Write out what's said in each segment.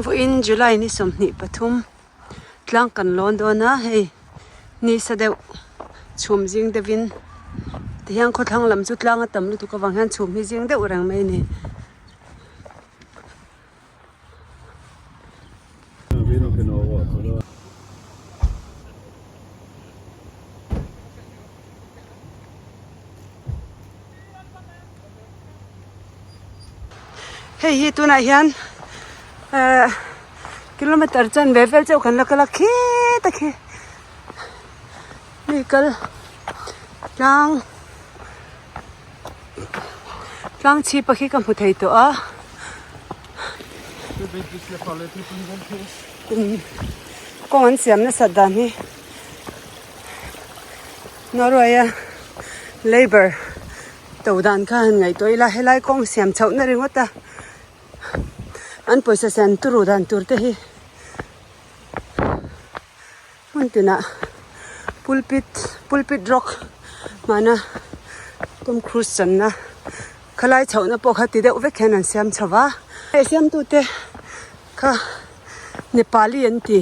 Vawiin July ni 23 tlang kan lawn dawn a hei nisa deuh chhum zing deuhin tihian khawthlang lam chu tlang a tam lutuk avang hian chhum hi zing deuh reng mai a ni. Hei hi tunah hian ehh kilometer chanve vel chauh kan la kal a kheta khi mi kal tlang tlang chhip a khi ka hmu thei tawh a kawng an siam nasat dan hi. Norway a labour to dan kha han ngaihtuah ila helai kawng siam chhoh na ringawt a an pawisa siam turu dan tur te hi hmun tinah pulpit pulpit rock hmana Tom Cruise channa khalai chhohna pawh kha ti deuh vek hian an siam chho va hei siamtute kha Nepali an ti.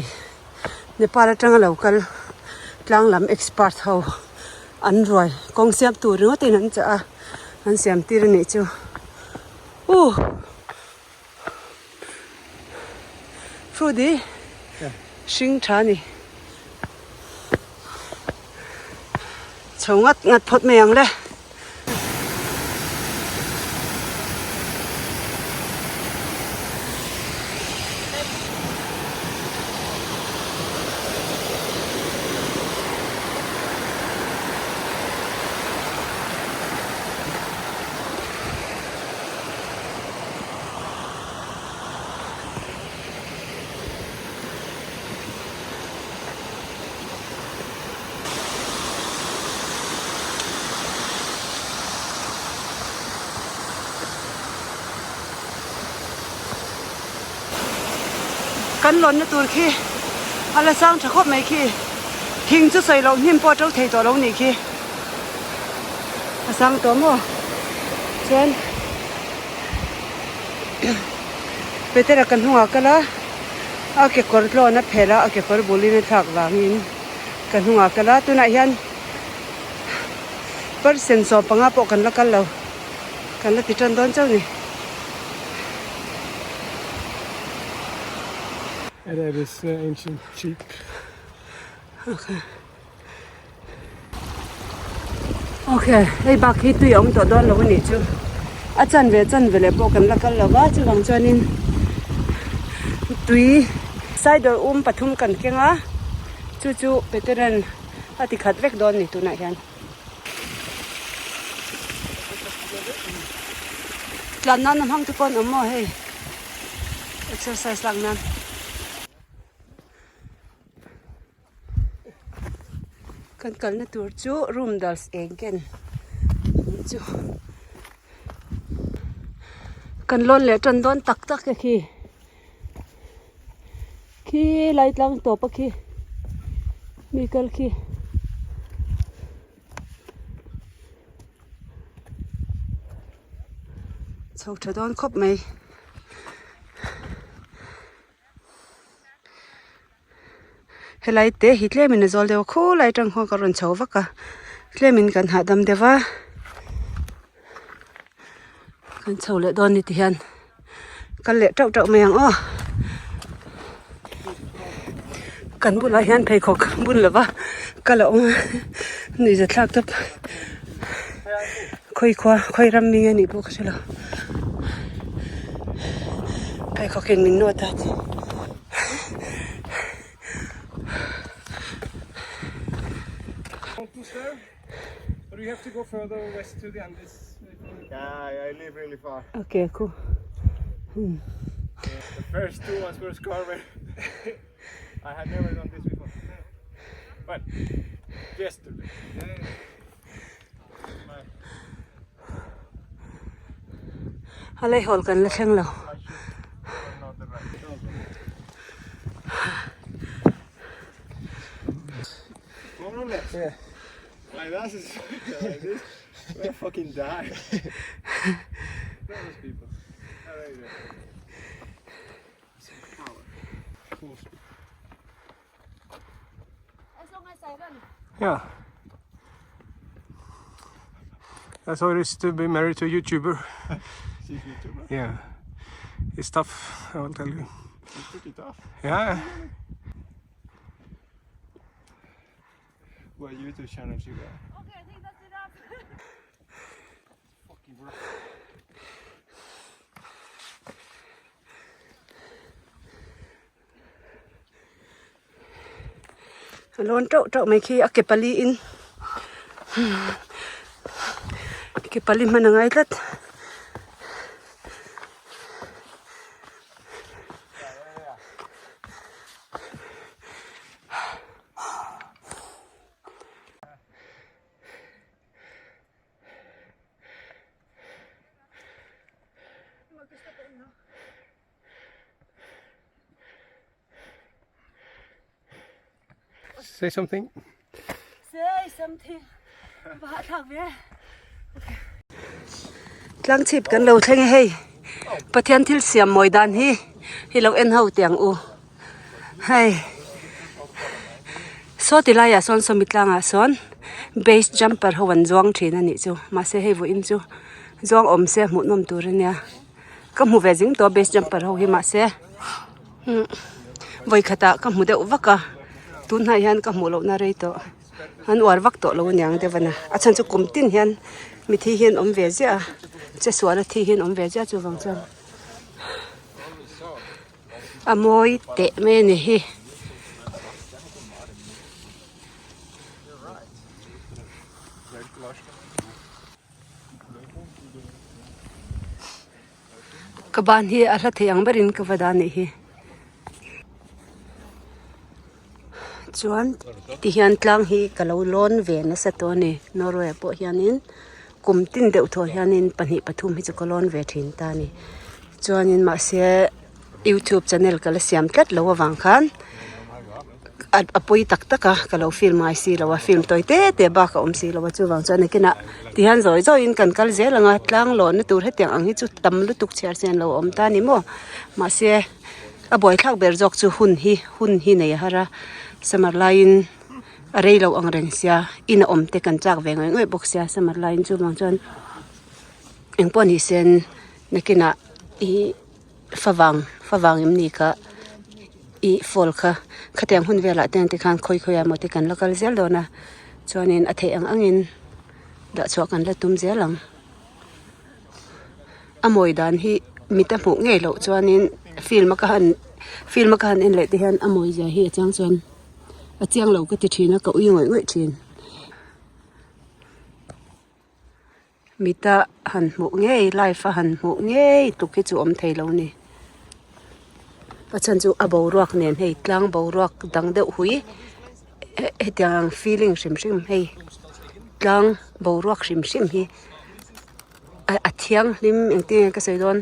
Nepal atanga lo kal tlang lam expert ho an ruai kawng siam tur ringawt in an chah a an siam tir a nih chu uh fruit hi hring tha a ni chho ngat ngat phawt mai ang le. Kan lawnna tur khi a la sang tha khawp mai khi thing chu sawi loh hnim pawh a to thei tawh lo nih khi a sang tawh maw chuan Petera ka hnungah kal a a kekawr tlawn a phelh a a kekawr bulin a thlak vangin ka hnungah kal a tunah hian percent 15 pawh kan la kal lo kan la ti tan dawn chauh ni. And that is uh, ancient sheep. Okay. Okay, hei bak hi tui a awm tawh dawn lo a nih chu. A chanve chanve leh pawh kan la kal lo va, chuvang chuanin tui cider um pathum kan keng a, chu chu Peteran a ti khat vek dawn a ni tunah hian. Tlan nan a hmang te pawh an awm maw hei exercise lak nan. Kan kalna tur chu room dals eng ken anih chu kan lawn leh tan dawn tak tak e khi khi lai tlang tawp a khi mi kal khi. Chho tha dawn khawp mai. Helai te hi tlemin a zawl deuh a khulai atang khuan ka rawn chho vak a tlemin kan hahdam deuh va kan chho leh dawn ni ti hian kal leh teuh teuh mai ang aw kan bulah hian pheikhawk bun lova kal a awm a nuihza thlak tawp khawi khua khawi ram mi nge nih pawh ka hre lo pheikhawk in min nawt a. But we have to go further west to the Andes. Yeah, I, I live really far. Okay, cool. The first two ones were Scarver. I had never done this before. But yesterday. Yeah. My, A lei hawl kan la thleng lo. my shoes were not the right. More or less. Yeah. Like that is like this. We fucking die. Those people. Alright. Full speed. As long as I run. Yeah. That's how it is to be married to a YouTuber. She's YouTuber. Yeah. It's tough, I will tell you. It's pretty tough. Yeah. What YouTube channel you got? Okay, I think that's enough. Fucking rough. A lawn teuh teuh mai khi a ke pali in ke pali hman a ngai tlat. Say something. Say something. Va hahthlak ve. Tlang chhip kan lo thleng e hei. Pathian thil siam mawi dan hi hi lo en ho tiang u. Hei saw ti laiah sawn sawmi tlangah sawn base jumper ho an zuang thin a nih chu mahse hei vawiin chu zuang awm se hmuh nawm tur a nia ka hmu ve zing tawh a base jumper ho hi mahse umm vawi khatah ka hmu deuh vak a tun hnaiah hian ka hmuh lohna rei tawh an uar vak tawh lo a niang deuh a na a chhan chu kum tin hian mithi hi an awm ve ziah a chesual a thi hi an awm ve ziah chuvang chuan. A mawi teh mai a ni hi. Ka ban hi a hla thei ang berin ka va dah a nih hi. Chuan ti hian tlang hi ka lo lawn ve nasa tawh a ni Norway ah pawh hianin kum tin deuh thaw hianin pahnih pathum hi chu ka lawn ve thin ta a ni chuanin mahse youtube channel ka la siam tlat lo avang khan a pawi tak tak a ka lo film ngai si lo a film tawi te te bak a awm si lo a chuvang chuan nakinah ti hian zawi zawiin kan kal zel ang a tlang lawnna tur hetiang ang hi chu tam lutuk chhiar sen lo a awm ta a ni maw mahse. A buaithlak ber zawk chu hun hi hun hi nei a har a summer laiin a rei lo ang reng sia in a awm te kan chak ve ngawih ngawih bawk sia summer laiin chuvang chuan engpawh ni sen nakinah ihh favang favang em ni kha ih fall kha khatiang hun velah te ang te khan khawi khawi ah emaw te kan la kal zel dawn a chuanin a theih ang angin dah chhuah kan la tum zel ang. A mawi dan hi mit a hmuh ngei loh chuanin film a ka han film a ka han en leh te hian a mawi zia hi a chiang chuan a chiang lo ka ti thin a ka ui ngawih ngawih thin. Mit a han hmuh ngei live a han hmuh ngei tluk hi chu awm thei lo ni. A chhan chu a boruak nen hei tlang boruak dang deuh hui hetiang ang feeling hrim hrim hei tlang boruak hrim hrim hi a thianghlim engtin nge ka sawi dawn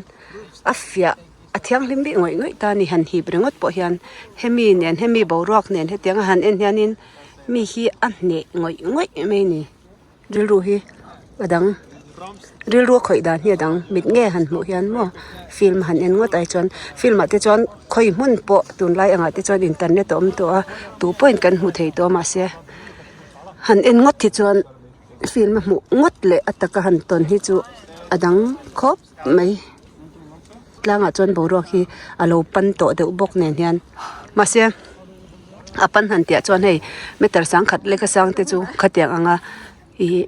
a fiah a thianghlim bik ngawih ngawih ta a ni han hip ringawt pawh hian hemi nen hemi boruak nen hetiang a han en hianin mi hi a hneh ngawih ngawih mai a ni. Rilru hi a dang rilru a khawih dan hi a dang mit nge han hmuh hian maw film han en ngawt ai chuan film ah te chuan khawi hmun pawh tunlai angah te chuan internet a awm tawh a tu pawhin kan hmu thei tawh a mahse han en ngawt hi chuan film a hmuh ngawt leh a taka han tawn hi chu a dang khawp mai tlangah chuan boruak hi a lo pan tawh deuh bawk nen hian mahse a pan han tih ah chuan hei meter sangkhat leka sang te chu khatiang anga ih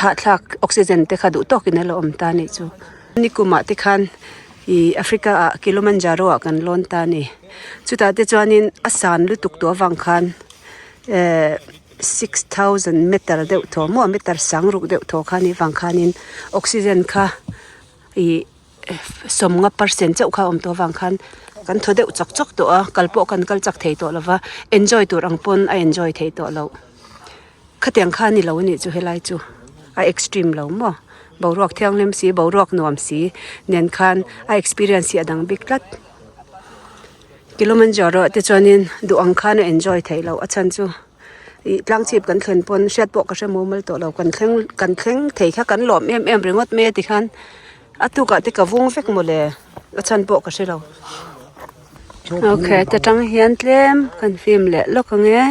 hahthlak oxygen te kha duh tawkin a la awm ta anih chu nikum ah te khan ih Africa ah Kilimanjaro ah kan lawn ta a ni chutah te chuanin a san lutuk tawh avang khan ehh 6000 meter deuh thaw maw meter sang ruk deuh thaw kha anih vang khanin oxygen kha ih sawmnga percent chauh kha a awm tawh avang khan kan thaw deuh chawk chawk tawh a kal pawh kan kal chak thei tawh lo va enjoy tur ang pawn a enjoy thei tawh loh khatiang kha a ni lo a nih chu helai chu a extreme lo maw boruak thianghlim si boruak nuam si nen khan a experience hi a dang bik tlat Kilimanjaro ah te chuanin duh ang khan a enjoy theih loh a chhan chu ih tlang chhip kan thlen pawn hriat pawh ka hre mumal tawh lo kan thleng kan thleng thei kha kan lawm em em ringawt mai a tikhan a tukah te ka vung vek mawle a chhan pawh ka hre lo. Ok ta tang hian tlem kan film leh lawk ang e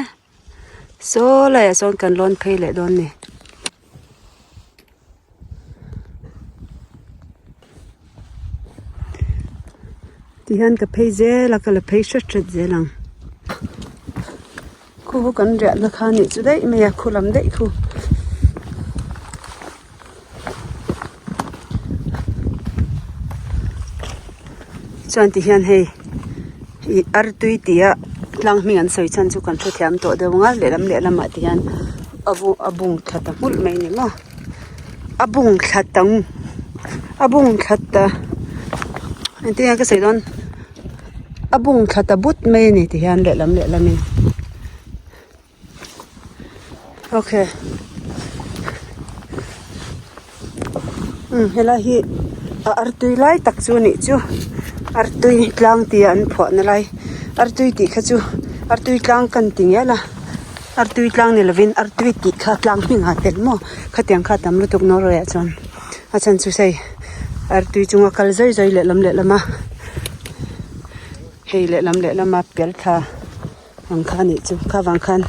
saw laiah sawn kan lawn phei leh dawn a ni. Tihian ka phei zel a ka la phei hret hret zel ang khu kan riahna kha nih chu daih mai a khu lam daih khu. Chuan ti hian hei ih artui tia tlang hming an sawi chhan chu kan hrethiam tawh deuh ang a lehlam lehlamah ti hian a bu a bung thla ta nghulh mai a ni maw a bung thla ta a bung thla ta engtin nge ka sawi dawn a bung thla ta but mai a ni ti hian lehlam lehlamin. Okay umm helai hi a artui lai tak chu anih chu artui tlang tia an phuah na lai artui tih kha chu artui tlang kan ti ngial a artui tlang ni lovin artui tih kha tlang hming ah tel maw khatiang kha a tam lutuk Norway ah chuan a chhan chu hei artui chunga kal zai zai lehlam lehlam a hei lehlam lehlam a pel thla. Ang kha anih chu kha vang khan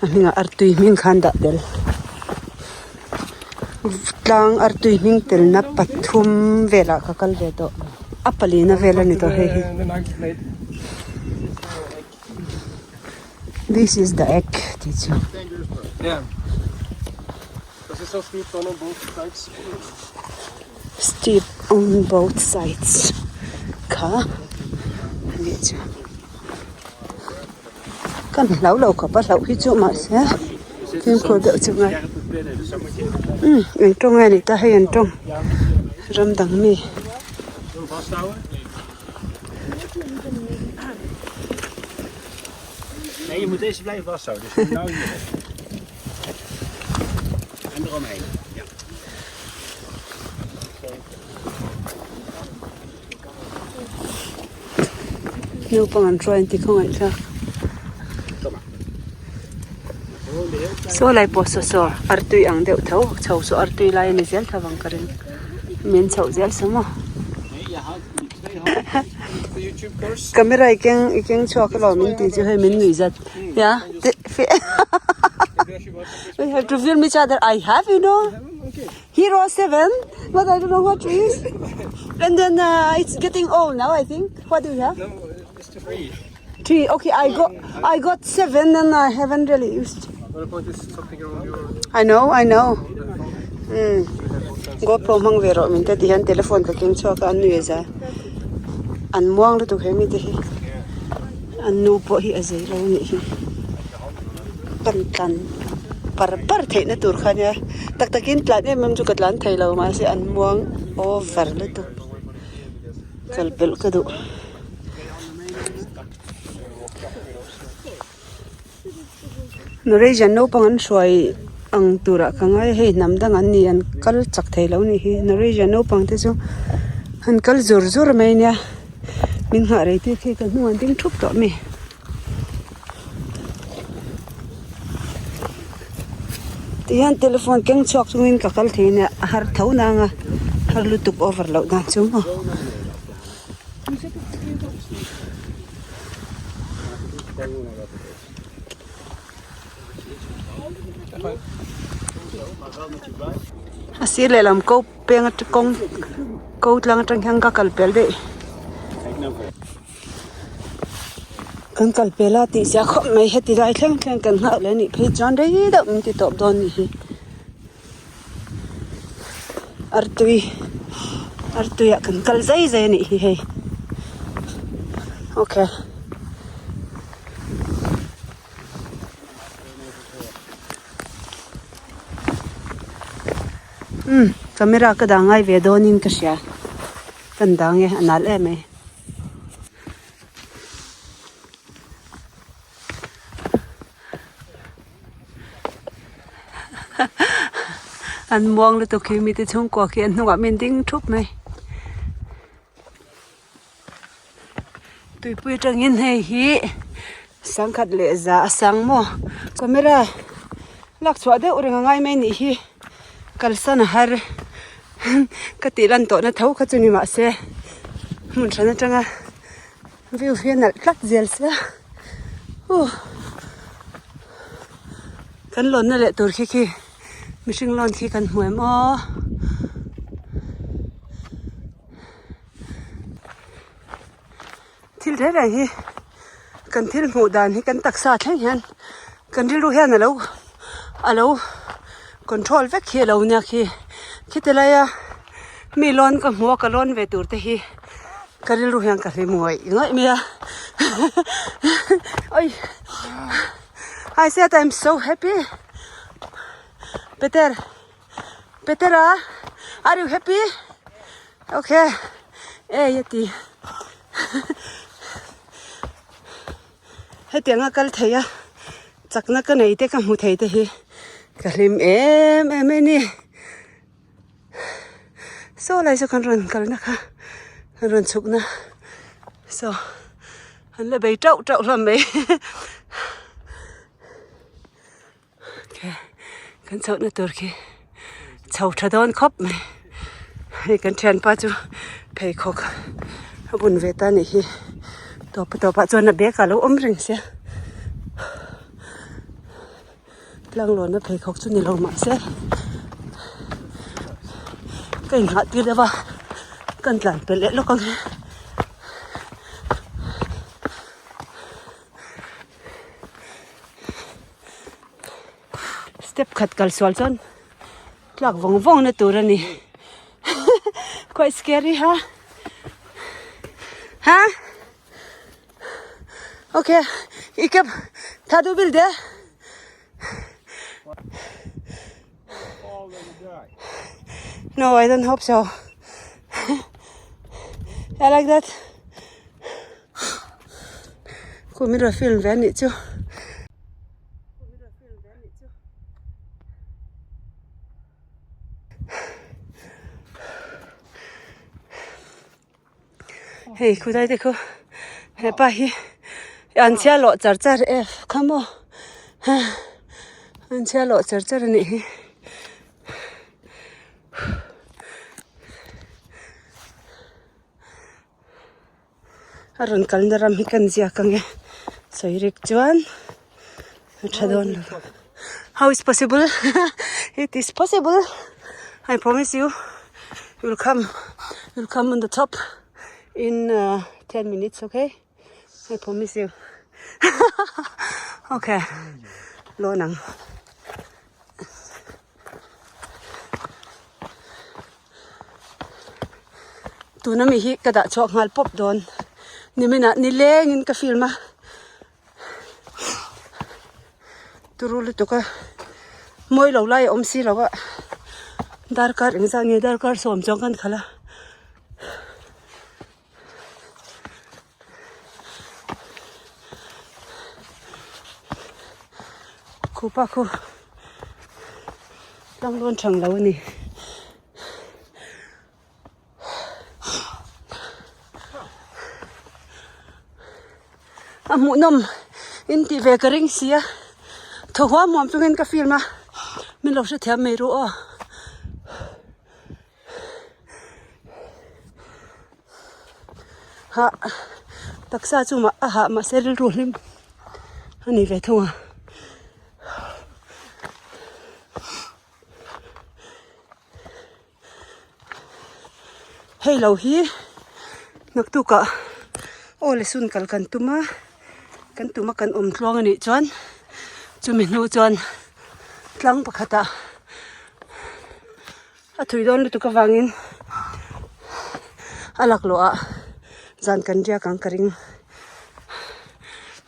a hmingah artui hming khan dah tel tlang artui hming telna pathum velah ka kal ve tawh a palina vel a ni tawh hei hi this is the egg tih chu. Steep on both sides kha anih chu. Kan hlau lo khawp a hlauh hi chu mahse fimkhur deuh chu ngai umm eng tawng nge ni ta hei an tawng ram dang mi. Naupang an hruai an ti khawngaih thlak. Saw lai pawh saw saw artui ang deuh tho chho saw artui lai a ni zel tho vang ka ring min chhoh zel saw maw. Camera i keng i keng chhuak alawm min tih chu hei min nuih zat ya we have to film each other I have you know. Hero 7 but I don't know what is and then uh, it's getting old now I think what do you have No, it's three. three okay I got I got seven and I haven't really used But the point is something around your I know I know mm. GoPro hmang ve rawh min te ti hian telephone ka keng chhuak a an nui a za an muang lutuk he mite hi an nu pawh hi a zei lo a nih hi. Kan tlan par par theih na tur kha nia tak takin tlan em em chu ka tlan thei lo mahse an muang over lutuk kal pelh ka duh. Norwegian naupang an hruai ang turah ka ngai a hei hnam dang an ni an kal chak thei lo nih hi Norwegian naupang te chu an kal zur zur mai ania min nghah rei tir khi ka hnung an ding thup tawh a mi. Tihian telephone keng chhuak chungin ka kal thei nia a har tho nang a har lutuk over loh dan chu maw. A sir lehlam ko peng atang kawng ko tlang atang hian ka kal pel daih. Kan kal pel a tih zia khawp mai heti lai thleng thleng kan nghak leh anih phei chuan rei deuh min ti tawp dawn anih hi artui artui ah kan kal zai zai anih hi hei okay. Umm camera ka dah ngai ve dawnin ka hria kan dang e a nal em mai. An muang lutuk hi mite chhungkua khi an hnungah min ding thup mai. Tuipui atangin hei hi sangkhat leh za a sang maw camera lak chhuah deuh reng a ngai mai anih hi kalsan a har ka tih lan tawhna tho kha chu ni mahse hmun hran atanga. View hi a nalh tlat zel sia uh kan lawnna leh tur khi khi mihring lawn khi kan hmu em aw. Thil reng reng hi kan thil hmuh dan hi kan taksa thleng hian kan rilru hian alo alo control vek hi alo nia khi khiti laia mi lawn ka hmu a ka lawn ve tur te hi ka rilru hian ka hlim ngawih ngawih mai a oi I said I'm so happy Peter Petera are you happy okay ei a ti hetianga kal thei a chakna ka nei te ka hmu thei te hi ka hlim em em a ni saw lai chu kan rawn kalna kha kan rawn chhukna saw an la bei tauh tauh hlawm mai. Kan chhohna tur khi chho tha dawn khawp mai hei kan thianpa chu pheikhawk a bun ve ta anih hi tawp a tawpah chuan a bag ah a lo awm reng sia tlanglawnna pheikhawk chu ni lo mahse ka inhah tir deuh a kan tlan pelh leh lawk ang e. Step khat kal sual chuan tlak vawng vawng na tur a ni quite scary ha ha okay i kep tha du bil de No, I don't hope so. I like that. Khu min rawn film ve anih chu. Hei khu dai te khu hepa hi an chhia lawh char char e kha maw an chhia lawh char char anih hi. A rawn kalna ram hi kan ziak ang e sawi rik chuan a tha dawn lo how is possible it is possible I promise you you will come you will come on the top in uh, 10 minutes okay I promise you okay lo nang Tuna mi hi ka dah chhuak nghal pawp dawn niminah nilengin ka film a turu lutuk a mawi lo lai a awm si lo a darkar engzah nge darkar sawm chuang kan khalh a. Khupa khu tlang dawn thang lo a ni. A hmuhnawm in tih ve ka ring si a thaw huam huam chungin ka film a min lo hrethiam mai ru aw. Hah taksa chu mah a hah mahse rilru hlim a ni ve thung a. Hei lo hi naktukah aw le sun kal kan tum a kan tum a kan awm tluang a nih chuan chumi hnu chuan tlang pakhatah a thui dawn lutuk avangin a laklawh ah zan kan riak ang ka ring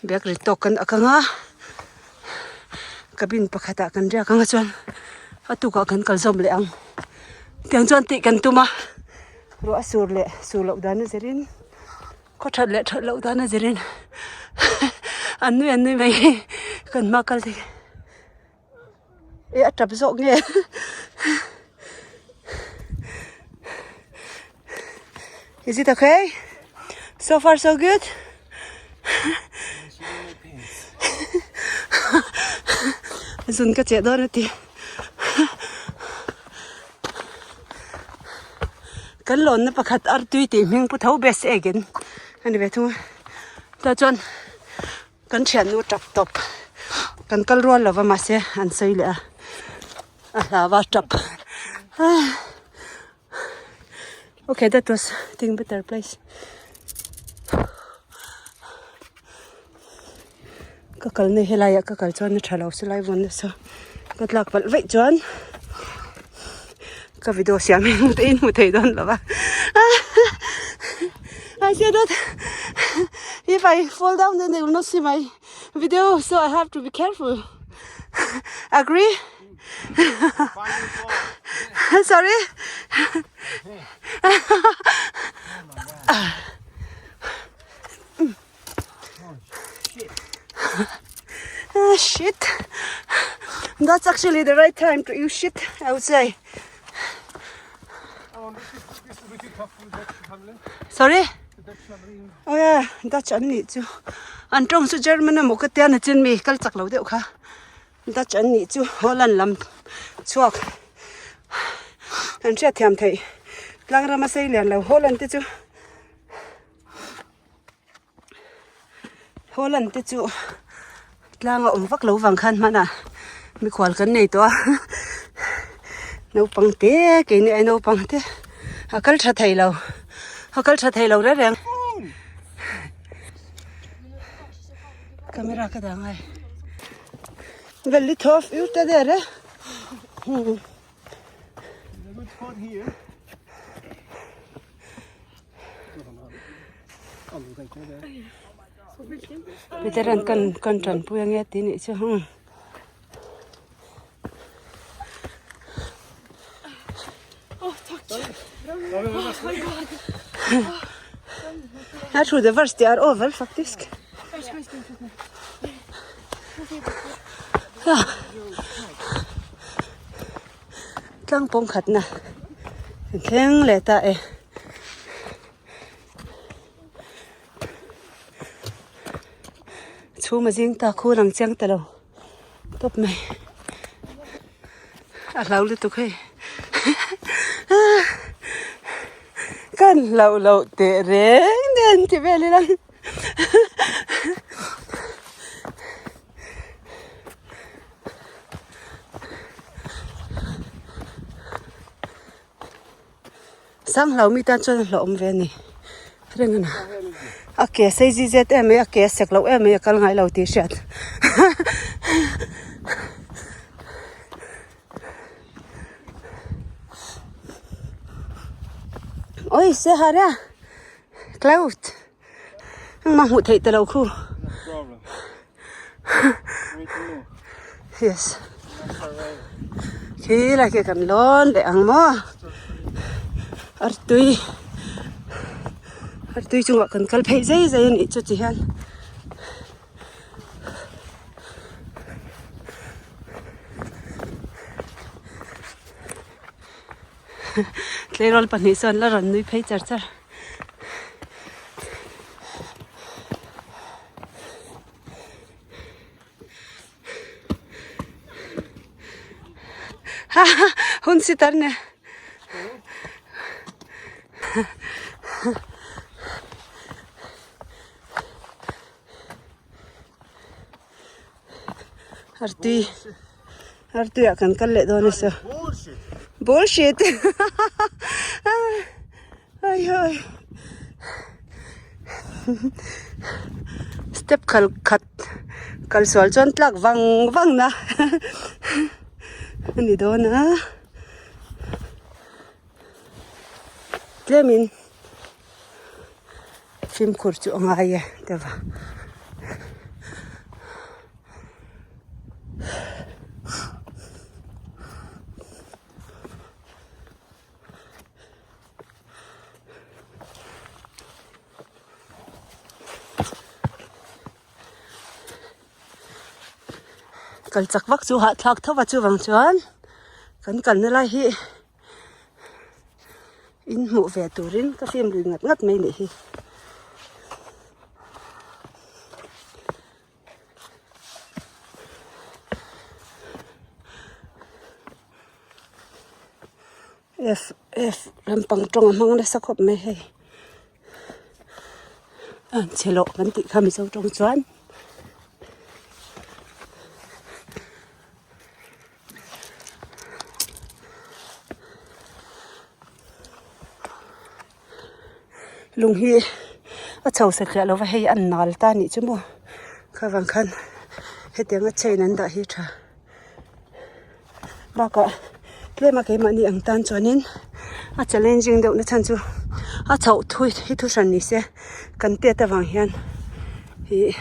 bag rit tawk kan ak ang a cabin pakhat ah kan riak ang a chuan a tukah kan kal zawm leh ang tiang chuan tih kan tum a ruah a sur leh sur loh dan a zirin khaw that leh that loh dan a zirin an nui an nui mai hi kan hma kal te. E a tap zawk nge Is it okay? So far so good? Zun ka che dawn a ti. Kan lawnna pakhat artui tih hming pu tho best egin a ni ve thung a. Tah chuan kan thiannu tap tawp kan kal rual lova mahse an sawi leh a a hlau a tap okay that was think better place ka kalna helai ah ka kal chuan a tha lo silai vawn nasa ka tlak palh vaih chuan ka video siam hi hmu te in hmu thei dawn lo va I said that if I fall down then they will not see my video so I have to be careful agree sorry Ah, shit. That's actually the right time to use shit, I would say. Oh, this is, this is really tough for the Dutch family. Sorry? The Dutch family. Oh yeah, Dutch an nih chu. An tawng chu German emaw ka tia na chin mi kal chak lo deuh kha. Dutch an nih chu Holland lam chhuak an hriat thiam theih. Tlang rama sei lian lo Holland te chu. Holland te chu tlang a awm vak lo vang khan hman ah mikhual kan nei tawh a naupang te keini ai naupang te a kal tha thei lo a kal tha thei lo reng reng camera ka dah ngai velli thaw fiu te der e. Veteran kan kan tanpui ange tih nih chu heng. Jag trodde först det är över faktiskt. Ja. Tlang pawng khatna kan thleng leh ta e. Chhum a zing ta khur ang chiang ta lo tawp mai a hlau lutuk hei kan hlauh loh teh reng nen ti vel ila. Sanghlo mi tan chuan a hlauhawm ve a ni reng a ni a ke sei zit zet em mai a ke a sek loh em mai a kal ngai lo tih hriat oi se har a cloud engmah hmuh theih ta lo khu. Yes. Khi lai khi kan lawn leh ang maw? Artui artui chungah kan kal phei zai zai a nih chu ti hian. Tleirawl pahnih chuan la rawn nui phei char char. Hun sitter ned. Artui artui ah kan kal leh dawn a saw. Bullshit. Ai ai. Step khal khat kal sual chuan tlak vang vang na a ni dawn a. Tlemin fimkhur chu a ngai e deuh a. Kal chak vak chu hahthlak tho va chuvang chuan kan kalna lai hi in hmuh ve turin ka fim lui ngat ngat mai nih hi. F F lampang tawng a hmang nasa khawp mai hei. Chhe lawh kan tih kha Mizo tawng chuan. Lung hi a chho satliah lova hei an nal ta anih chu maw kha vang khan hetianga chain an dah hi a tha bakah tlem a keimahni ang tan chuanin a challenging deuh na chhan chu a chhoh thui hi thu hran ni se kan tet avang hian ih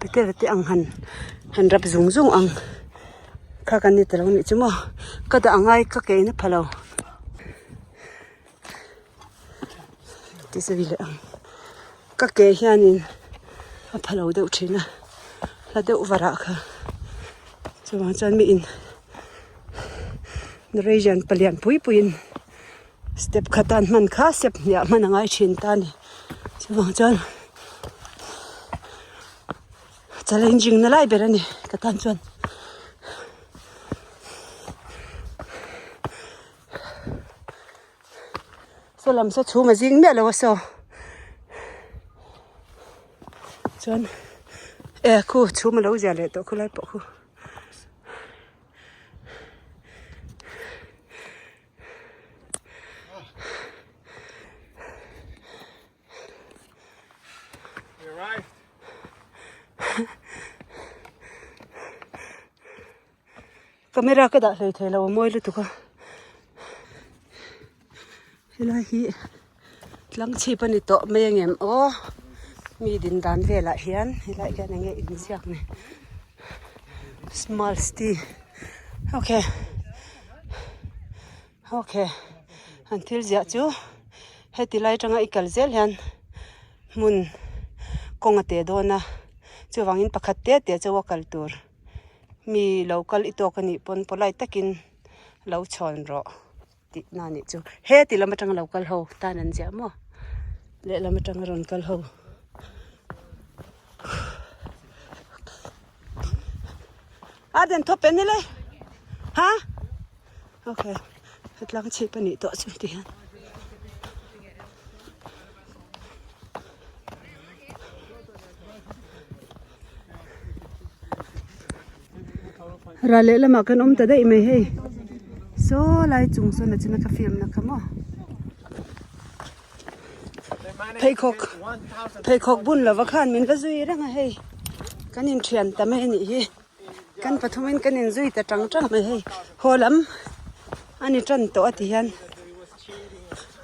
petera te ang han han rap zung zung ang kha kan ni ta lo anih chu maw ka dah angai ka ke in a pha lo. Ti zui leh ang ka ke hianin a pha lo deuh thin a hla deuh varah kha chuvang chuan mi in Norwegian palian pui puiin step khat a an hman kha step hniah hman a ngai thin ta a ni chuvang chuan challenging na lai ber a ni ka tan chuan. Saw lam saw chhum a zing miah lo a saw chuan e khu chhum a lo zia leh tawh khulai pawh khu. Camera ka dah hlei thei lo a mawi lutuk a helai hi tlang chhip a ni tawh mai angem aw mi din dan velah hian helai hian enge inziak ni small city okay okay an thil ziah chu heti lai atanga i kal zel hian hmun kawng a teh dawn a chuvangin pakhat te te chu a kal tur. Mi lo kal i tawk a nih pawn polite takin lo chhawn rawh tih na nih chu he ti lam atanga lo kal ho tan an ziah maw lehlam atanga rawn kal ho a den thawp en nile ha okay hetlang chhip a nih tawh chu ti hian. Ral leh lamah kan awm ta daih mai hei saw lai chung sawn a china ka film na kha maw pheikhawk pheikhawk bun lova khan min va zui reng a hei kan inthian ta mai a nih hi kan pathumin kan inzui ta tang tang mai hei haw lam a ni tan tawh a ti hian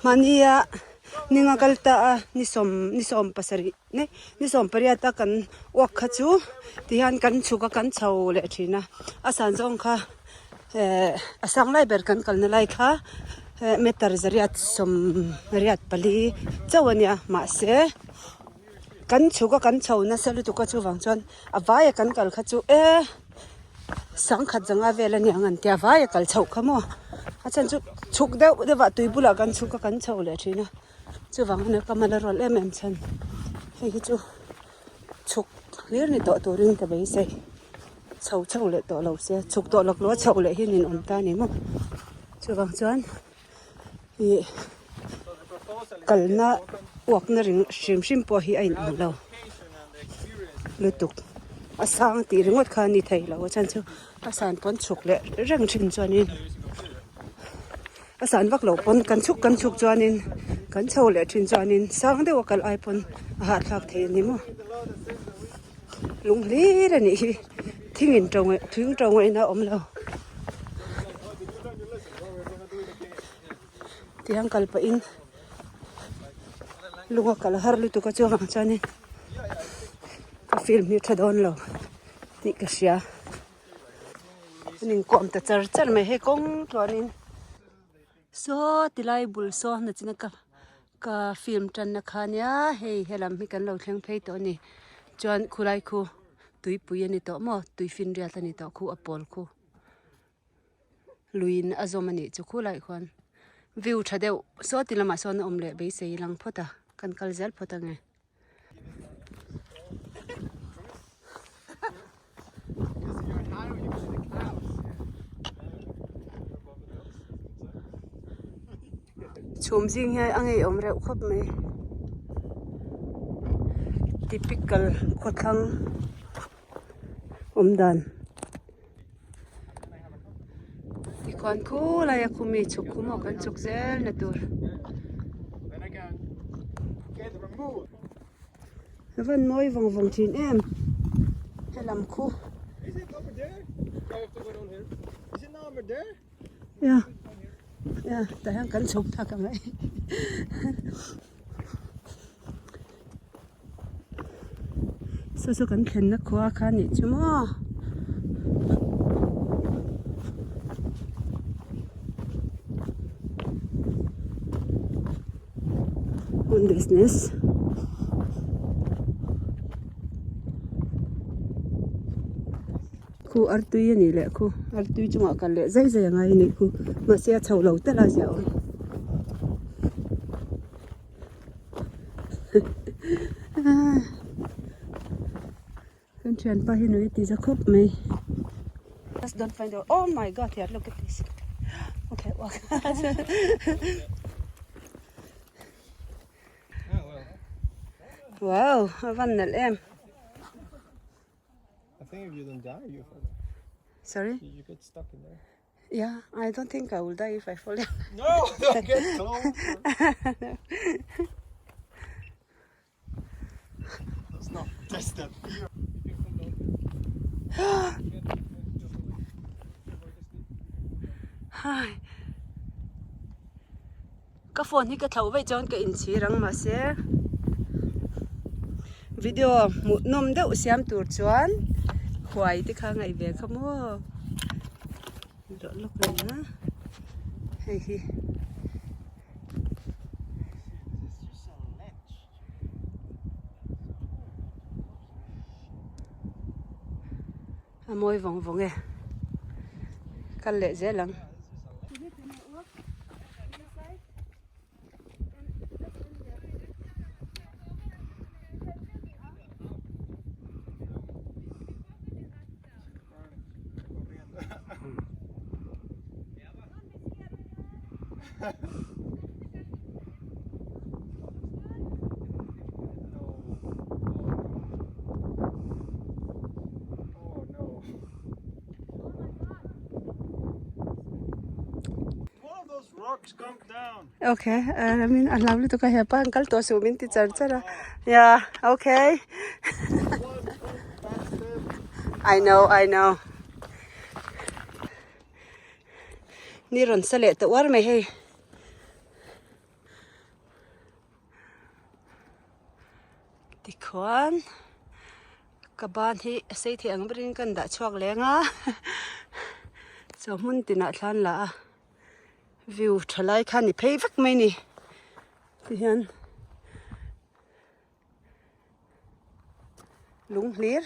mahnia ninga kal ta a ni sawm ni sawm pasarih. Ni ni sawm pariat a kan uak kha chu tihian kan chhuk a kan chho leh thin a a san zawng kha eh a sang lai ber kan kalna lai kha eh meter zariat sawm riat pali chauh a nia mahse kan chhuk a kan chho nasa lutuk a chuvang chuan a vai a kan kal kha chu e sangkhat zanga vel a niang an tia vai a kal chhoh kha maw a chhan chu chhuk deuh deuh ah tui bulah kan chhuk a kan chho leh thin a. Chuvang ania ka mal a rual em em chhan hei hi chu chhuk hlir ni tawh turin ka beisei chho chho leh tawh lo se chhuk tawh lawk lawk a chhoh leh hi nin awm ta a ni maw chuvang chuan ih kalna uakna ring hrim hrim pawh hi a in ang lo lutuk a sang tih ringawt kha a ni thei lo a chhan chu a san pawn chhuk leh reng thin chuanin. A san vak loh pawn kan chhuk kan chhuk chuanin kan chho leh thin chuanin sang deuh a kal ai pawn a hahthlak thei a ni maw lung hlir a nih hi thing in to ngaih thing to ngaihna a awm lo tiang kal pah in lung a kal har lutuk a chuangah chuanin ka film hi a tha dawn lo tih ka hria. An inkawm ta char char mai hei kawng tluanin saw tilai bul saw nachina ka ka film tanna kha nia hei helam hi kan lo thleng phei tawh a ni chuan khulai khu tuipui a ni tawh maw tuifinriat a ni tawh khu a pawl khu luiin a zawm a nih chu khulai khuan view tha deuh saw ti lamah sawn a awm leh beisei lang phawt a kan kal zel phawt ange. Chhum zing hian a ngeiawm reuh khawp mai. Typical khawthlang awm dan. Tikhuan khulai a khumi chhuk khu maw kan chhuk zel na tur. A van mawi vawng vawng thin em helam khu. Ya ya tah hian kan chhuk thak ang e. Saw saw kan thlenna khua kha a nih chu maw. Hmun business. Khu artui a nih leh khu artui chungah kal leh zai zai a ngai a nih khu mahse a chho lo telh a ziah awm. Kan thianpa hi nui ti za khawp mai. Just don't find out. Oh my god, here, look at this. Okay, walk. Wow, a van nalh em. I think if you don't die, you fall. Sorry? You get stuck in there. Yeah, I don't think I will die if I fall down. No, don't get close. Let's not test that fear. Hai. Ka phone hi ka thloh vaih chuan ka inchhir ang mahse video hmuh nawm deuh siam tur chuan huai te kha ngaih ve kha maw dawh lawk a ni a hei hi. A mawi vawng vawng e. Kal leh zel ang. Okay, I mean, a hlau lutuk a hepa an kal tawh suh min ti char char a. Yeah, okay. I know, I know. Ni rawn sa leh ta uar mai hei. Tikhuan ka ban hi a sei thei ang berin kan dah chhuak leng a chaw hmun tinah thlan la a view tha lai kha ni phei vek mai ni tihian lung hlir.